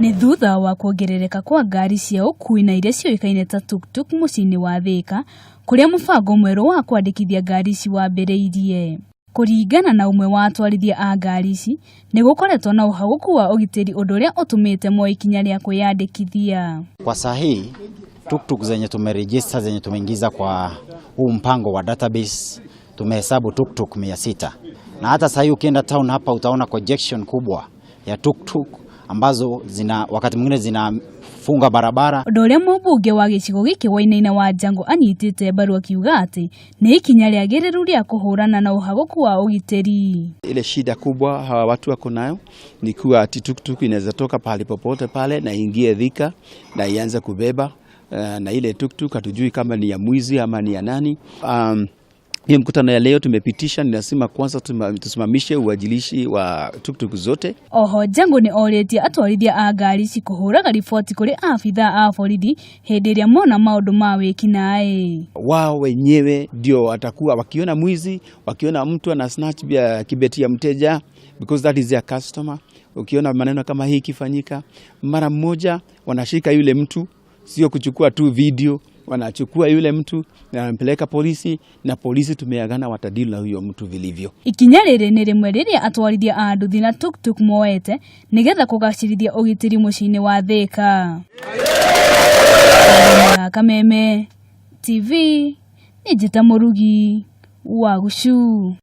Nĩ thutha wa kuongerereka kwa ngari cia ũkuui na iria ciũĩkaine ta tuktuk mũciĩ-inĩ wa Thĩka, kũrĩa mũbango mwerũ wa kwandĩkithia ngari ici wambĩrĩirie. Kũringana na ũmwe wa atwarithia a ngari ici, nĩ gũkoretwo na ũhagũku wa ũgitĩri ũndũ ũrĩa ũtũmĩte moe ikinya rĩa kwĩyandĩkithia. Kwa saa hii tuktuk zenye tumeregister zenye tumeingiza kwa huu mpango wa database tumehesabu tuktuk 600 na hata saa hii ukienda town hapa utaona congestion kubwa ya tuktuk ambazo zina wakati mwingine zinafunga barabara. Ũndũ ũrĩa mũmbunge wa gĩcigo gĩkĩ Wainaina Wanjangũ anyitĩte mbaru akiuga atĩ nĩ ikinya rĩagĩrĩru rĩa kũhũrana na ũhagũku wa ũgitĩri. Ile shida kubwa hawa watu wako nayo ni kuwa ati tuktuk inaweza toka pahali popote pale na ingie Thika na ianze kubeba na ile tuktuk hatujui kama ni ya mwizi ama ni ya nani. Hiyo mkutano ya leo tumepitisha, ni lazima kwanza tusimamishe uajilishi wa tuktuk zote. Oho Njangu nĩ orĩtie atwarithia a ngari ici kũhũraga riboti kũrĩ abithaa a borithi hĩndĩ ĩrĩa mona maũndũ ma wĩkinaĩ. Wao wenyewe ndio watakuwa wakiona mwizi, wakiona mtu ana snatch kibeti ya mteja because that is their customer. Ukiona maneno kama hii ikifanyika, mara moja wanashika yule mtu, sio kuchukua tu video, wanachukua yule mtu na wanampeleka polisi, na polisi tumeagana watadeal na huyo mtu vilivyo. Ikinya rĩrĩ nĩ rĩmwe rĩrĩa atwarithia a nduthi na tuktuk moete nĩgetha kũgacĩrithia ũgitĩri mũciĩ-inĩ wa Thĩka. Kameme TV nĩ njĩta mũrugi wa Gucu.